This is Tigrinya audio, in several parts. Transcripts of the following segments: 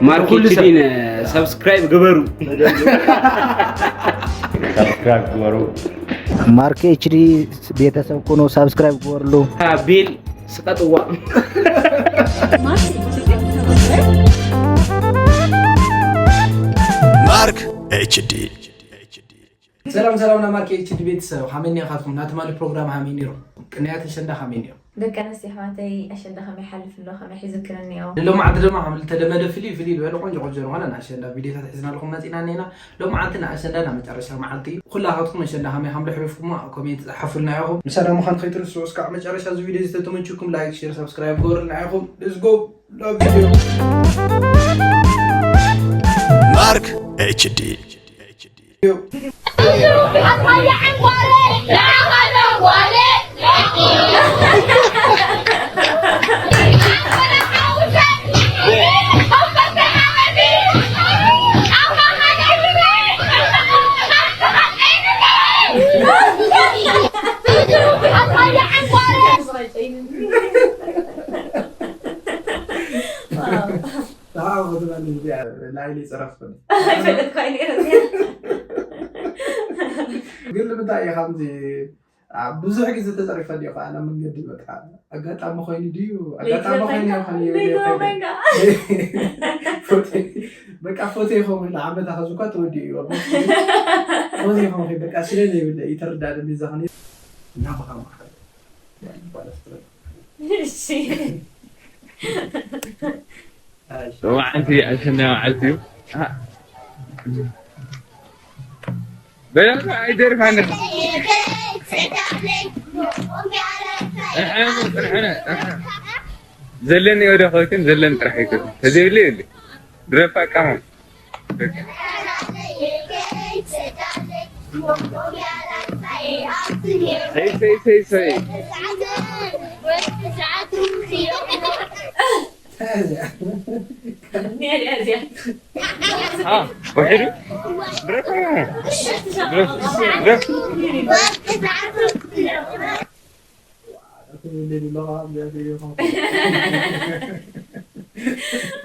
ማርክ ኩሉ ሰብ። ኤችዲን ሳብስክራይብ ግበሩ። ሳብስክራይብ ግበሩ። ማርክ ኤችዲ ቤተሰብ ኩኑ፣ ሳብስክራይብ ግበርሉ። ቤል ስቀጥዋ። ማርክ ኤችዲ። ሰላም ሰላም ናይ ማርክ ኤችዲ ቤተሰብ፣ ከመይ እኒኦ ካትኩም? ናትማሊ ፕሮግራም ከመይ ነይሩ? ቅንያት ኣሸንዳ ከመይ ነይሩ? ደቂ ኣንስትዮ ኣሕዋተይ ኣሸንዳ ከመይ ይሓልፍ ኣሎ? ከመይ ሒዙክን እኒኦ? ሎማዓንቲ ድማ ከም ዝተለመደ ፍልይ ፍልይ ዝበለ ቆንጆ ቆንጆ ዝኾነ ናይ ኣሸንዳ ቪዲዮታት ሒዝናልኩም መፂና እኒና። ሎማዓንቲ ናይ ኣሸንዳ ናይ መጨረሻ መዓልቲ እዩ። ኩላኻትኩም ኣሸንዳ ከመይ ከም ዘሕለፍኩሞ ኮሜንት ፀሓፉልና ኢኹም። ምሳና ምዃን ከይትርስዑ እስካብ መጨረሻ እዚ ቪዲዮ ዝተተመችኩም ላይክ፣ ሼር፣ ሳብስክራይብ ግበሩልና ኢኹም። Let's go. Love you. ማርክ ኤችዲ። ተሓቑ ክትበል እዚኣ ላይሊ ጽረፍ ትብል። ኣይፈለጥኳ ነይረ እዚኣ። ግን ንምንታይ እዩ ከምዚ ኣብ ብዙሕ ግዜ ተጸሪፈ ድዩ ከዓ ናብ መንገዲ በቃ ኣጋጣሚ ኮይኑ ድዩ ኣጋጣሚ ኮይኑ ለይትረፈንካ፣ ይኾን እዩ ለይትረፈንካ። ፎቶ በቃ ፎቶ ይኸውን ዓመታ ከዚ እኳ ተወዲኡ እዩ ፎቶ ይኸውን በቃ ስለ ዘይብለ እዩ ተረዳእ ሚዛ ኾን እናባኻ ማኸል ማለት ነው እሺ። መዓልቲ ኣሸንዳ መዓልቲ እዩ። በላታ ኣይደርፋን። ጥርሕነ፣ ጥርሕነ፣ ጥርሕነ። ዘለኒ ወደ ኸውትን ዘለኒ ጥራሕ ይከውን። ተዘይብለ የለ። ድረፋ ቃማ። ሰይ፣ ሰይ፣ ሰይ፣ ሰይ። ነይ እዚኣ። አ፣ ውሒዱ? ድረፍ፣ ድረፍ፣ ድረፍ።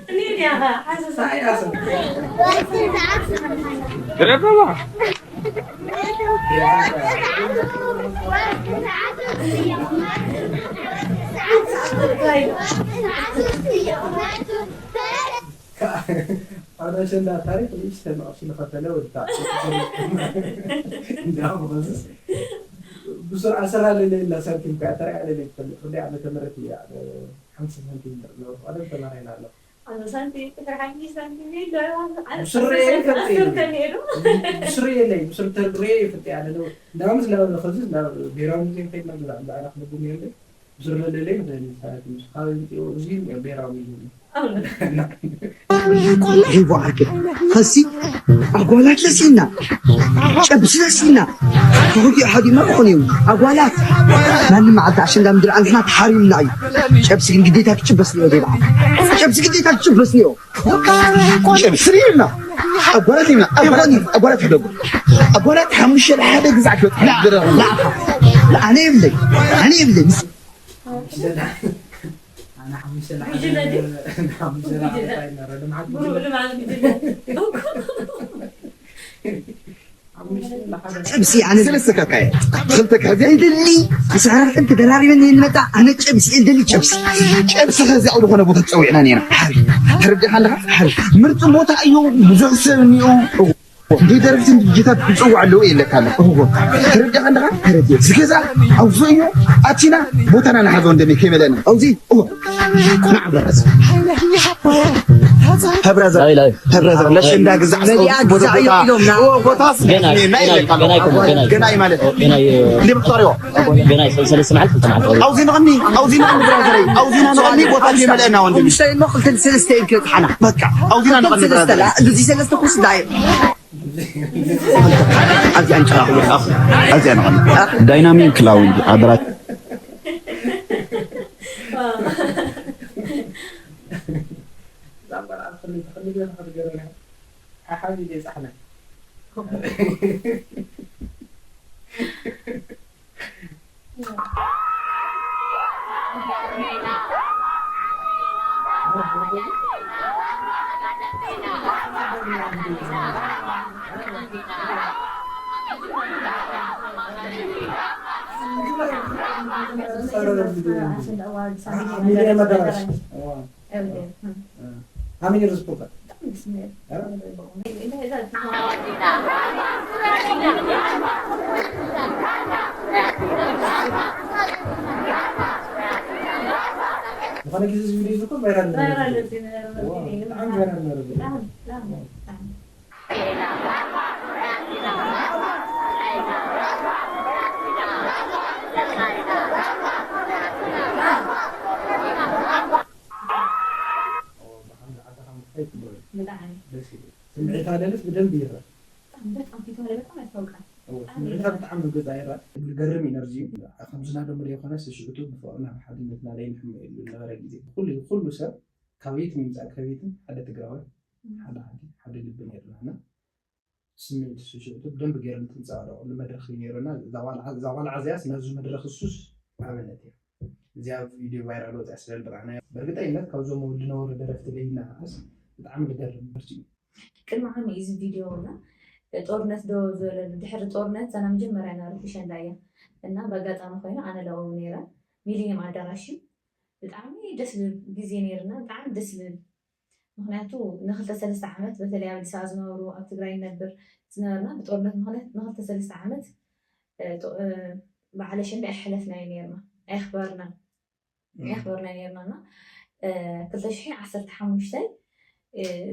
ነይ እዚኣ ኸዓ ሓሰሳ። ድረፍ፣ ባባ። ኣብ ኣሸንዳ ታሪክ ንእሽተን ቅርሺ ንኸፈለ ወድታ እንዳ መኸስስ ብስርዓ ሰራ ለለ ኢላ ሳንቲም ከኣ ተሪኣ ለለ ትፈልጥ ክንደይ ዓመተ ምህረት እያ ሓምሳ ሳንቲም ቀደም ተማራይና ኣሎ ኣነ ሳንቲም ጥፍር ሓንጊ ሳንቲም የለ ኣነ ብስሪ የለ ይፈልጥ ኣስር ተኒኤ ዶ ብስሪ የለይ ብስሪ ተሪኤ ይፈልጥ እያ ኣለለ እንዳ ምስ ለበለ ኸዚ እንዳ ብሔራዊ ሙዚየም ከይድና ብዛ ብዓላ ክንጉብኒ የለ ብስሪ ለለይ ንኽእል እዩ ሳንቲም ካበይ ምፅኡ እዚ ብሔራዊ ሙዚየም እዩ ኣሁን ሪቦ ዓርቂ ኸሲ ኣጓላት ለሲና ጨብሲ ለሲና ተወጊኡ ሃዲማ ክኾን እዩ ኣጓላት ናኒ መዓልቲ ኣሸንዳ ምድሪ ኣንትና ተሓሪምና እዩ ጨብሲ ግን ግዴታ ክጭበስ ንዮ ዜብዓ ጨብሲ ግዴታ ክጭበስ ንዮ ጨብሲ ሪና ኣጓላት ኢና ኣይኾን ኣጓላት ሕደጉ ኣጓላት ሓሙሽተ ለሓደ ግዛዕ ክበፅሕ ኣነ የብለይ ኣነ የብለይ ኣነ ሓሙሽተ ጉጅለ ድዩ? ሓሙሽተ ጉጅለ። ለሓደ ይነበረ ልምዓት ብሩእ ልማት ጉጅለ ጨብሲ ኣነ ሰለስተ ካካየ ክልተ ክሕዝ ኣይደሊ ክሳራ ክልተ ደራሪበን እንመጣ ኣነ ጨብሲ እየ ደሊ ጨብሲ ጨብሲ ከዚ ኣብ ዝኾነ ቦታ ጸዊዕና ነና ሓሪ ተረዲኻ ኣለኻ ሓሪ ምርጡ ቦታ እዩ ብዙሕ ሰብ እኒኦ እንዲ ደረፍቲ እንዲ ጅታት ክጽውዕ ኣለዎ የለካ ኣሎ ተረዲኻ ኣለኻ ተረዲ ዝገዛ ኣውሶ እዩ ኣቲና ቦታና ንሓዞ እንደሚ ከይመለና ኣብዚ እዎ ንዓበረስ ተብረዘ ተብረዘ ለሽ እንዳግዛዕ ቦታስ ገና እዩ ማለት እንደ ምፍጣሪዎ ገና ሰለስተ መዓልቲ ክልተ መዓልቲ ኣውዚ ንቕኒ ኣውዚ ንቕኒ ብራዘረይ ኣውዚና ንቕኒ ቦታ ከይመለአና ወንድም ሰለስተ ክልተ ሰለስተ ክልተ ሓና በቃ ኣውዚና ንቕኒ ብራዘረይ እዚ ሰለስተ ኩስ ዳይ ኣዚኣ ንጭራ ክብልካ ኣዚኣ ንቐኒ ዳይናሚክ ክላውንድ ኣደራ ዛምበራ ክልተ ክልተ ገይርካ ትገርም ሓሓዚ ደይ ጻሕና ሚሊዮን ኣዳራሽ። ኣሜን። ርዝቁ ዝኾነ ግዜ እዚ ቪድዮ እዚ እኮ ቫይራል ነይሩ። ቫይራል ነይሩ። ብጣዕሚ ቫይራል ነይሩ። ስምዒት ኣለልስ ብደንብ ይረአ። በጣም ፊቷ ላይ በጣም ያስታውቃል። ስምዒታ በጣም ብገዛ ይረአ። ዝገርም ኢነርጂ እዩ። ከምዚ ናዶም ዘይኮነስ ሽዑቱ ብፍቕርና ብሓድነትና ለይንሕመየሉ ዝነበረ ግዜ። ኩሉ ኩሉ ሰብ ካብ የትም ይምፃእ ካብ የትም ሓደ ትግራዋይ ሓደ ዓዲ ሓደ ልቢ ነይርና እና ስምዒት ሽዑቱ ብደንብ ገይሩ እንትንፀባረቐሉ መድረኽ እዩ ነይሩና። እዛ ቆልዓ እዚኣስ ናብዚ መድረኽ እሱስ ኣብነት እያ። እዚኣ ቪድዮ ቫይራል ወፅያ ስለ ዝረኣናዮ ብእርግጠኝነት ካብዞም ዝነበሩ ደረፍቲ ለይና ስ ብጣዕሚ ዝገርም ደርፊ እዩ። ቅድሚ ዓሚ እዩ እዚ ቪድዮ እና ጦርነት ዶ ዝበለ ድሕሪ ጦርነት እዛ ናይ መጀመርያ ነበረት ሸንዳ እያ እና በኣጋጣሚ ኮይኑ ኣነ ለበው ነይረ ሚሊኒየም ኣዳራሽ እዩ። ብጣዕሚ ደስ ዝብል ግዜ ነይርና ብጣዕሚ ደስ ዝብል ምክንያቱ ንክልተ ሰለስተ ዓመት በተለይ ኣብ ኣዲስ ኣበባ ዝነብሩ ኣብ ትግራይ ንነብር ዝነበርና ብጦርነት ምክንያት ንክልተ ሰለስተ ዓመት በዓል ኣሸንዳ ኣይሓለፍናዮ ነርና ኣየኽበርና ኣየኽበርና ነርና እና ክልተ ሽሕ ዓሰርተ ሓሙሽተ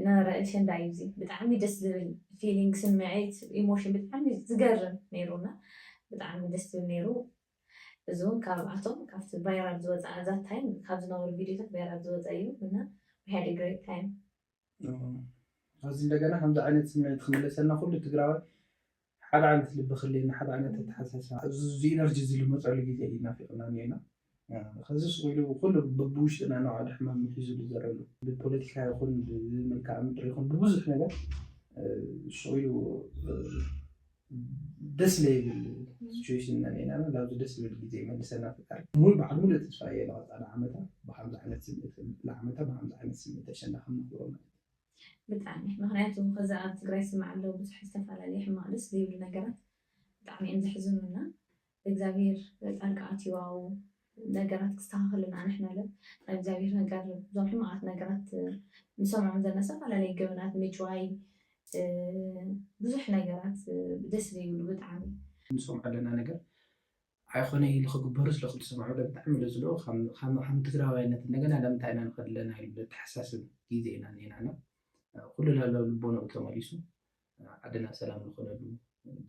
ነበረ ኣሸንዳ እዩ እዚ ብጣዕሚ ደስ ዝብል ፊሊንግ ስምዒት ኢሞሽን ብጣዕሚ ዝገርም ነይሩና ብጣዕሚ ደስ ዝብል ነይሩ እዚ እውን ካብኣቶም ካብቲ ቫይራል ዝወፀ ኣዛት ታይም ካብ ዝነበሩ ቪድዮታት ቫይራል ዝወፀ እዩ እና we had a great time ኣብዚ እንደገና ከምዚ ዓይነት ስምዒት ክምለሰልና ኩሉ ትግራዋይ ሓደ ዓይነት ልቢ ክልየና ሓደ ዓይነት ኣተሓሳስባ እዚ ኢነርጂ እዚ ዝመፀሉ ግዜ እዩ ናፊቕና እኒአና ከዚ ስቕ ኢሉ ኩሉ በብውሽጥና እናወዓደ ሕማም ሒዙ ዝዘረሉ ብፖለቲካ ይኹን ብመልክዓ ምድሪ ይኹን ብብዙሕ ነገር ስቕ ኢሉ ደስ ለይብል ሲቹዌሽን ኢና ነና ናብዚ ደስ ዝብል ግዜ ይመልሰና ፈጣሪ ሙሉ በዓል ሙሉ ተስፋ እየ ለቐፃለ ዓመታ ብሓምዚ ዓይነት ስምዒት ለዓመታ ብሓምዚ ዓይነት ስምዒት ኣሸንዳ ከም ነኽብሮ ማለት ብጣዕሚ ምክንያቱ ከዚ ኣብ ትግራይ ስማዕ ኣሎ ብዙሕ ዝተፈላለዩ ሕማቅ ደስ ዘይብሉ ነገራት ብጣዕሚ እዮም ዘሕዝኑና እግዚኣብሔር ጣልቃ ኣትዩ ኣብኡ ነገራት ክስተካከልና ንሕና ለ ናይ እግዚኣብሔር ነገር እዞም ሕማቃት ነገራት ንሰምዖም ዘለና ዝተፈላለዩ ገበናት ምጭዋይ ብዙሕ ነገራት ደስ ዘይብሉ ብጣዕሚ ንሰምዖ ኣለና ነገር ኣይኮነ ኢሉ ክግበሩ ስለ ክትሰምዖ ብጣዕሚ ደስ ዝብሎ ከም ትግራዋይነት እንደገና ለምንታይ ኢና ንኸድ ኣለና ኢሉ ብተሓሳስብ ግዜ ኢና ኔናና ኩሉ ላለው ልቦነኡ ተመሊሱ ዓድና ሰላም ዝኾነሉ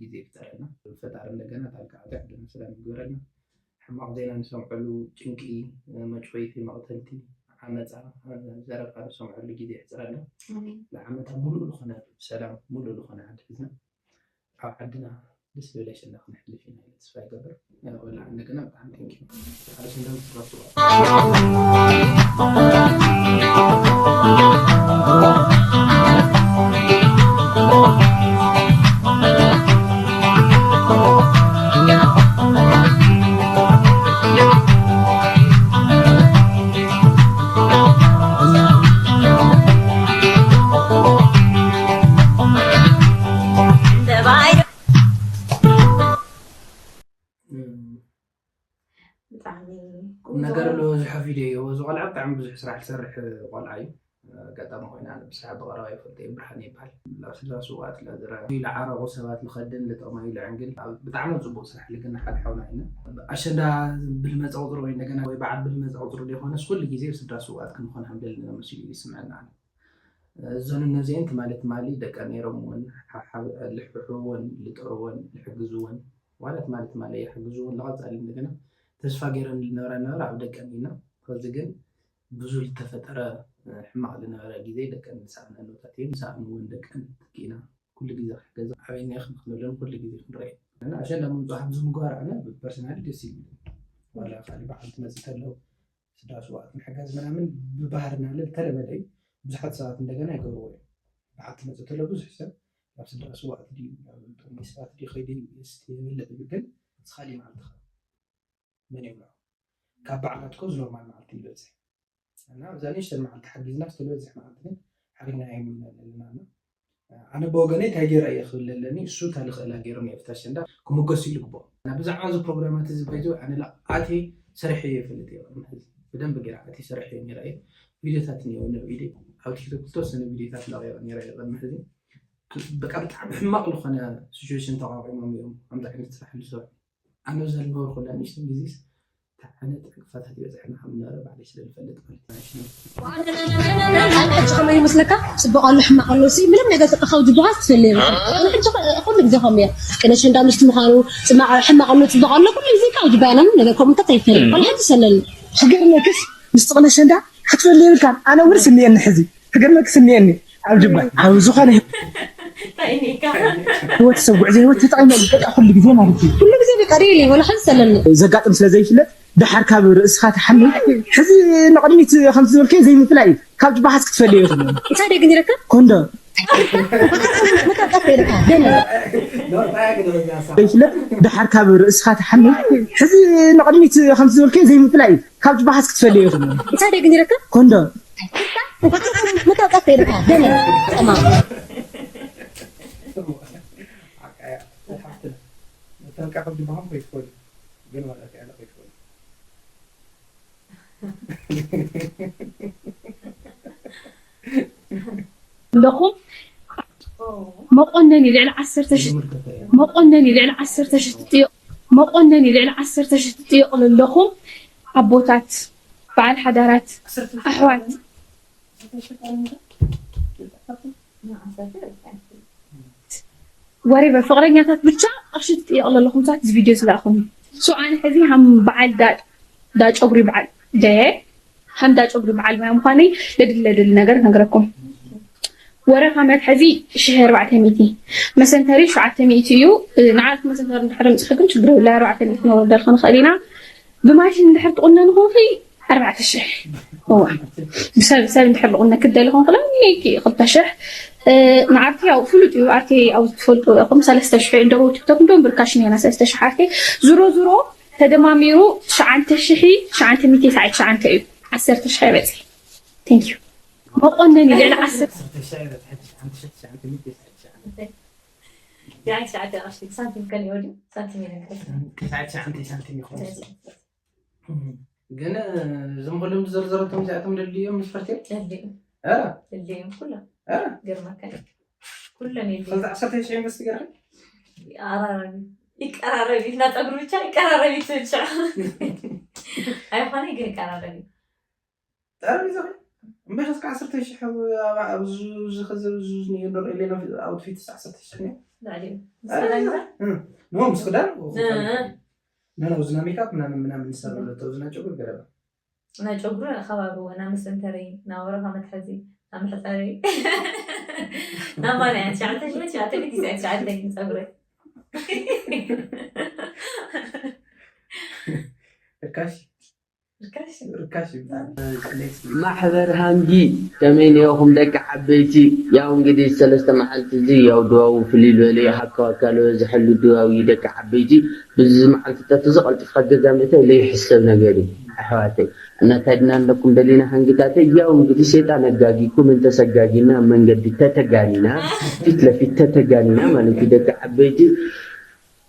ግዜ ይፍጠረልና። ፈጣሪ እንደገና ጣልቃ ኣትዩ ዓድና ሰላም ይግበረልና። ሕማቕ ዜና ንሰምዐሉ፣ ጭንቂ፣ መጭወይቲ፣ መቕተልቲ፣ ዓመፃ፣ ዘረፋ ንሰምዐሉ ግዜ የሕፅረልና። ንዓመታ ሙሉእ ዝኾነ ሰላም፣ ሙሉእ ዝኾነ ዓዲ ሒዝና ኣብ ዓድና ደስ ዝብል ኣሸንዳ ክነሕልፍ ኢና ኢለ ተስፋ ይገብር። ወላ ዓንዲ ግና ብጣዕሚ ቴንኪዩ ሓደ ሽንዳም ትረፍዋ ብጣዕሚ ቁም ነገር ኣለዎ ዝሖፍ ኢደ እዮ እዚ ቆልዓ ብጣዕሚ ብዙሕ ስራሕ ዝሰርሕ ቆልዓ እዩ ኣጋጣሚ ኮይና ኣነ ብስራሕ ብቐረባ ይፈልጦ እየ ብርሃን ይበሃል ናብ ስድራ ስውኣት ለዝረ ኢሉ ዓረቑ ሰባት ልኸድን ልጠቕማ ኢሉ ዕንግል ብጣዕሚ ፅቡቅ ስራሕ ልግና ሓደ ሓውና ኢና ኣሸንዳ ብልመፀ ቁፅሪ ወይ እንደገና ወይ በዓል ብልመፀ ቁፅሪ ዘይኮነስ ኩሉ ግዜ ስድራ ስውኣት ክንኾን ከም ደልና መሲሉ ይስምዐና ኣነ እዞን እነዚአን ትማሊ ትማሊ ደቀን ነይሮም እውን ሓሓብ ልሕሕወን ልጠርወን ልሕግዝወን ዋላ ትማሊ ትማሊ ይሕግዝወን ለቐፃሊ እንደገና ተስፋ ገይረን ልነብራ ነበረ ኣብ ደቀን ኢና ከዚ ግን ብዙ ልተፈጠረ ሕማቕ ልነበረ ግዜ ደቀን ዝሰኣነ ኣኖታት እየን ዝሰኣኑ እውን ደቀን ትኪእና ኩሉ ግዜ ክሕገዛ ኣበይና ኢኽን ክንብለን ኩሉ ግዜ ክንረአየን ኣሸንዳ ምምፅኡ ከምዚ ምግባር ኣነ ፐርሰናሊ ደስ ይብል ዋላ ካልእ በዓል ትመፅእ ተለው ስድራ ስውኣት ምሕጋዝ ምናምን ብባህርና ልተለመደ እዩ። ብዙሓት ሰባት እንደገና ይገብርዎ እዮም። በዓል ትመፅእ ተሎ ብዙሕ ሰብ ናብ ስድራ ስውኣት ድዩ ናብ ጥቕሚ ሰባት ድዩ ከይዱ እዩ እስቲ ይብልዕ እዩ ግን እቲ ካሊእ መዓልቲ ኸ መን የብልዖ? ካብ በዓላት ኮ ዝኖርማል መዓልቲ ይበፅሕ እና ኣብዛ ንእሽተን መዓልቲ ሓጊዝና ዝተበዝሕ መዓልቲ ግን ሓሪግና ኣይምና ዘለና እና ኣነ ብወገነይ እንታይ ገይረ እየ ክብል ኣለኒ፣ እሱ እታ ልኽእላ ገይሩ ናይ ፍታሽ እንዳ ክምገስ ኢሉ ግብኦ። እና ብዛዕባ እዚ ፕሮግራማት እዚ ባይዘ ኣነ ላ ኣትየ ሰሪሐዮ ይፈልጥ እየ። ቅድሚ ሕዚ ብደንብ ገይረ ኣትየ ሰሪሐዮ ነይረ እየ። ቪዲዮታት እኒኦ ንርኢ ኣብ ቲክቶክ ዝተወሰነ ቪዲዮታት ለቒቐ ነይረ እየ ቅድሚ ሕዚ። በቃ ብጣዕሚ ሕማቕ ዝኾነ ሲቹዌሽን ተቋቂሞም እዮም ከምዚ ዓይነት ስራሕ ዝሰርሑ። ኣነ ኣብዚ ዝነበርኩላ ንእሽተን ግዜስ እንታይ ዓይነት ዕንቅፋታት ይበፅሐና ከም ዝነበረ ባዕለይ ስለ ዝፈልጥ ማለት እዩ። ሕጂ ከመይ ይመስለካ? ፅቡቅ ኣሎ ሕማቅ ኣሎ ሲ ምንም ነገር ካብ ጅባሃት ትፈልየ የብልካ። ኣነ ሕጂ ኩሉ ግዜ ከምኡ እየ። ቅነ ሸንዳ ምስቲ ምዃኑ ፅማቅ ሕማቅ ኣሎ ፅቡቅ ኣሎ ኩሉ ግዜ ካብ ጅባያ ምንም ነገር ከምኡታት ኣይፈልየ። ኣነ ሕጂ ሰለኒ። ክገርመክስ ምስቲ ቅነ ሸንዳ ክትፈልየ የብልካን። ኣነ እውን ስኒኤኒ ሕዚ ክገርመክስ ስኒኤኒ ኣብ ጅባይ ኣብ ዝኾነ እንታይ እኒካ ህይወት ሰብ ጉዕዞ ህይወት ተጠቂመ በቃ ኩሉ ግዜ ማለት እዩ። ኩሉ ግዜ በቃ ሪሊ ወላ ሕዚ ሰለኒ። ዘጋጥም ስለ ዘይፍለጥ ደሓር ካብ ርእስኻ ትሓምም ሕዚ ንቕድሚት ከምቲ ዝበልከ ዘይምፍላይ እዩ። ካብ ጅባኻስ ክትፈልዮ ይኽእል እዩ። እንታይ ደግ ነይረካ? ኮንዶ ዘይፍለጥ ደሓር ካብ ርእስኻ ትሓምም ሕዚ ንቕድሚት ከምቲ ዝበልከ ዘይምፍላይ እዩ። ካብ ጅባኻስ ክትፈልዮ ይኽእል እዩ። እንታይ ደግ ነይረካ? ኮንዶ ምታጣፍ ነይረካ? ደነ ጠማ ተንቃ ካብ ጅባኻ ከይትፈልዩ ግን ማለት ያለ ከይትፈልዩ ኣለኹም መቆነኒ ልዕሊ ዓሰርተ ሽሕ መቆነኒ ልዕሊ ዓሰርተ ሽሕ ትጥይቕ መቆነኒ ልዕሊ ዓሰርተ ሽሕ ትጥይቕ ኣለኹም ኣቦታት በዓል ሓዳራት ኣሕዋት whatever ፍቅረኛታት ብቻ ቅርሺ ትጥየቕ ዘለኹም ሰባት እዚ ቪድዮ ዝለኣኹም so ኣነ ሕዚ ሃም በዓል ዳ ጨጉሪ በዓል ደ ሃም ዳ ጨጉሪ በዓል ማያ ምዃነይ ለድል ለድል ነገር ነግረኩም ወረፋ መትሐዚ ሽሕ ኣርባዕተ ሚእቲ መሰንተሪ ሸውዓተ ሚእቲ እዩ ንዓልቲ መሰንተሪ እንድሕር ምፅሕግን ችግር የብላ ኣርባዕተ ሚእቲ ነወርደልካ ንኽእል ኢና ብማሽን እንድሕር ትቑነን ኾንኺ ኣርባዕተ ሽሕ እዋ ብሰብ ሰብ እንድሕር ልቑነ ክደሊ ኾንክላ ኔኪ ክልተ ሽሕ ንዓርኪ ያው ፍሉጥ እዩ ኣርኪ ኣብ ትፈልጡ ኢኹም ሰለስተ ሽሕ እንደው ቲክቶክ እንደው ብርካሽ ነና ሰለስተ ሽሕ ኣርኪ ዙሮ ዙሮ ተደማሚሩ ትሽዓንተ ሽሒ ትሽዓንተ ሚእቲ ሰዓት ትሽዓንተ እዩ ዓሰርተ ሽሕ ይበፅሕ ቴንክ ዩ መቆነኒ ልዕሊ ዓሰርተ ትሽዓተ ቅርሺ ሳንቲም ከሊኦ ድዩ ሳንቲም ይነግረካ ትሽዓተ ሳንቲም ይኾን ግን እዞም ኩሎም ዝዘርዘረቶም እዚኣቶም ደድልዮም መስፈርትዮም ደድልዮም ኩሎም ገርመካ ኩሎም የድልዮም ዓሰርተ ሺሕ ኢንቨስት ገርካ ይቀራረብ ይቀራረብ እዩ ናፀጉሪ ብቻ ይቀራረብ እዩ ትብል ሽዑ ኣይኮነ ግን ይቀራረብ እዩ ጠረጴዛ እምበይ ከስካ ዓሰርተ ሺሕ ኣብዚ ከዘብዙ ዝንዮ ንሪኦ ኣለና ኣውትፊትስ ዓሰርተ ሺሕ ልዕሊ ኖ ምስ ክዳን ነነው ዝና ሜካፕ ምናምን ምናምን ዝሰራ ኣሎ ተውዝና ጨጉር ገለባ ናይ ጨጉሪ ከባቢ ወና መሰንተሪ ናብ ወረፋ መትሐዚ ናብ መሕፀሪ ናብ ማንያ ትሽዓተ ሽሕ ትሽዓተ ሚእቲ ትስዓን ትሽዓተ ጸጉሪ ርካሽ ርካሽ ርካሽ ይብላል ማሕበር ሃንጊ ከመይ ኔኹም ደቂ ዓበይቲ ያው እንግዲህ ሰለስተ መዓልቲ እዚ ያው ድዋው ፍልይ ዝበለ ይሃብካ ዋካ ዝበዝሐሉ ድዋው እዩ ደቂ ዓበይቲ ብዚ መዓልትታት እዚ ቀልጢፍካ ገዛ ምእታይ ለይሕሰብ ነገር እዩ ኣሕዋተይ እና እንታይ ድና ኣለኩም ደሊና ሃንጊታተይ ያው እንግዲህ ሴጣን ኣጋጊኩም እንተሰጋጊና ኣብ መንገዲ ተተጋኒና ፊት ለፊት ተተጋኒና ማለት እዩ ደቂ ዓበይቲ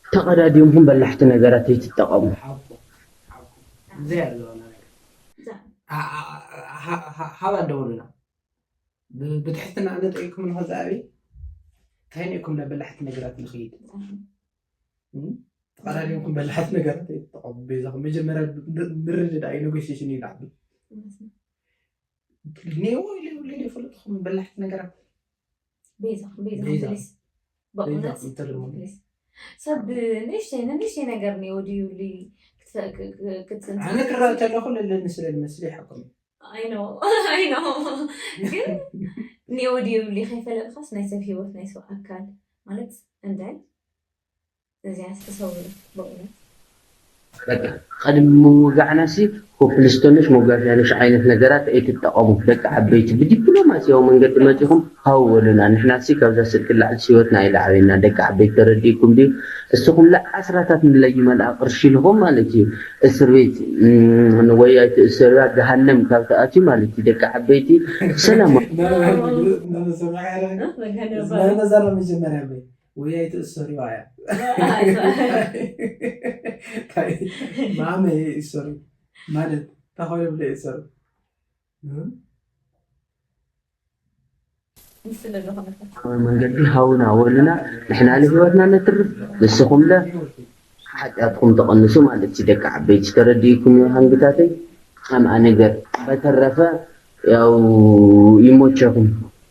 ተቐዳዲምኩም በላሕቲ ነገራት ኣይትጠቐሙ። እዚኣ ዘለዋና ነገር ሃባ እንደበሉና ብትሕትና ኣነ ጠይቅኩም ንኸዚ ኣበይ እንታይ ነይኩም ናብ በላሕቲ ነገራት ንኽይድ ተቐዳዲምኩም በላሕቲ ነገራት ኣይትጠቐሙ በይዛኹም መጀመርያ ምርድዳእ እዩ ኔጎሽሽን እዩ ላዕሉ ኔዎ ኢለ ይብሉ ይፈልጥኹም በላሕቲ ነገራት ቤዛ ቤዛ ፕሊስ በእውነት ፕሊስ ሰብ ንእሽተይ ንእሽተይ ነገር ኔዎ ድዩሉ ክትፅንት ኣነ ክረእ ከለኹ ለለኒ ስለ ዝመስል ይሓቁም ኣይኖ ኣይኖ ግን ኔዎ ድዩሉ ከይፈለጥካስ ናይ ሰብ ሂወት ናይ ሰብ ኣካል ማለት እንታይ እዚኣስ ተሰውሩ በእውነት በቃ ቅድሚ ምውጋዕና ሲ ኮፕልስቶንሽ ሞጋሻንሽ ዓይነት ነገራት ኣይትጠቐሙ። ደቂ ዓበይቲ ብዲፕሎማሲያዊ መንገዲ መፂኹም ሃው በሉና። ንሕናሲ ካብዛ ስልኪ ላዕሊ ህይወትና ኣይለዓበና። ደቂ ዓበይቲ ተረዲእኩም ድዩ? እስኹም ለዓስራታት ንለይ መልኣ ቅርሺ ኢልኹም ማለት እዩ። እስር ቤት ወይ ኣይትእሰሩ ገሃነም ካብ ትኣትዩ ማለት እዩ። ደቂ ዓበይቲ ሰላም መዛራ መጀመርያ ወይ ኣይትእሰሩ እያ ማመ ይእሰሩ ማለት ታኾይኖም ለይእሰሩ መንገዲ ሃውና ወሉና ንሕና ንህይወትና ነትርፍ ንስኹም ለ ሓጢኣትኩም ተቐንሱ ማለት እዩ። ደቂ ዓበይቲ ተረዲእኩም እዩ ሃንግታተይ ከምኣ ነገር በተረፈ ያው ይሞቸኹም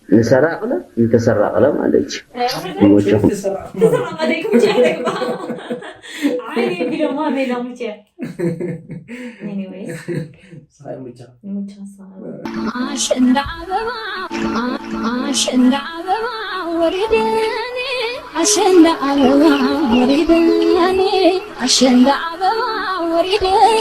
ንሰራቕለ እንተሰራቕለ ማለት እዩ። ይሞቸኹም ኣሸንዳ ኣበባ ኣሸንዳ ኣበባ ወሪደኒ ኣሸንዳ ኣበባ ወሪደኒ ኣሸንዳ ኣበባ ወሪደኒ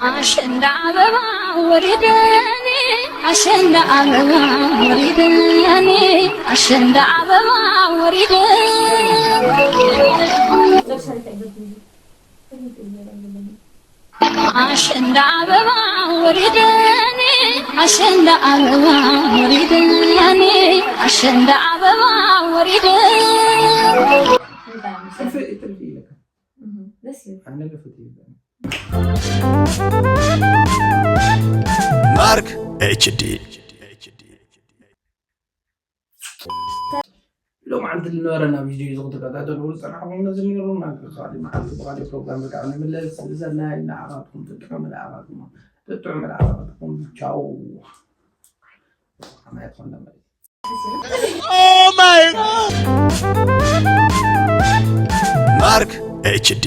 ኣሸንዳ ኣበባ ወሪደኒ ኣሸንዳ ኣበባ ወሪደኒ ኣሸንዳ ኣበባ ወሪደኒ ኣሸንዳ ኣበባ ወሪደኒ ኣሸንዳ ኣበባ ወሪደኒ ኣሸንዳ ኣበባ ወሪደኒ ማርክ ኤችዲ ሎም ዓንቲ ዝነበረ ናብ ቪድዮ እዚ ክትከታተልዎ ዝፀናሕኩም ነዚ ነይሩ ናብ ካሊእ መዓልቲ ብካሊእ ፕሮግራም ርጋዕ ንምለስ ዘናይ ንዓኻትኩም ጥጥዑም ንዓኻትኩም ጥጥዑም ንዓኻትኩም ቻው ማርክ ኤችዲ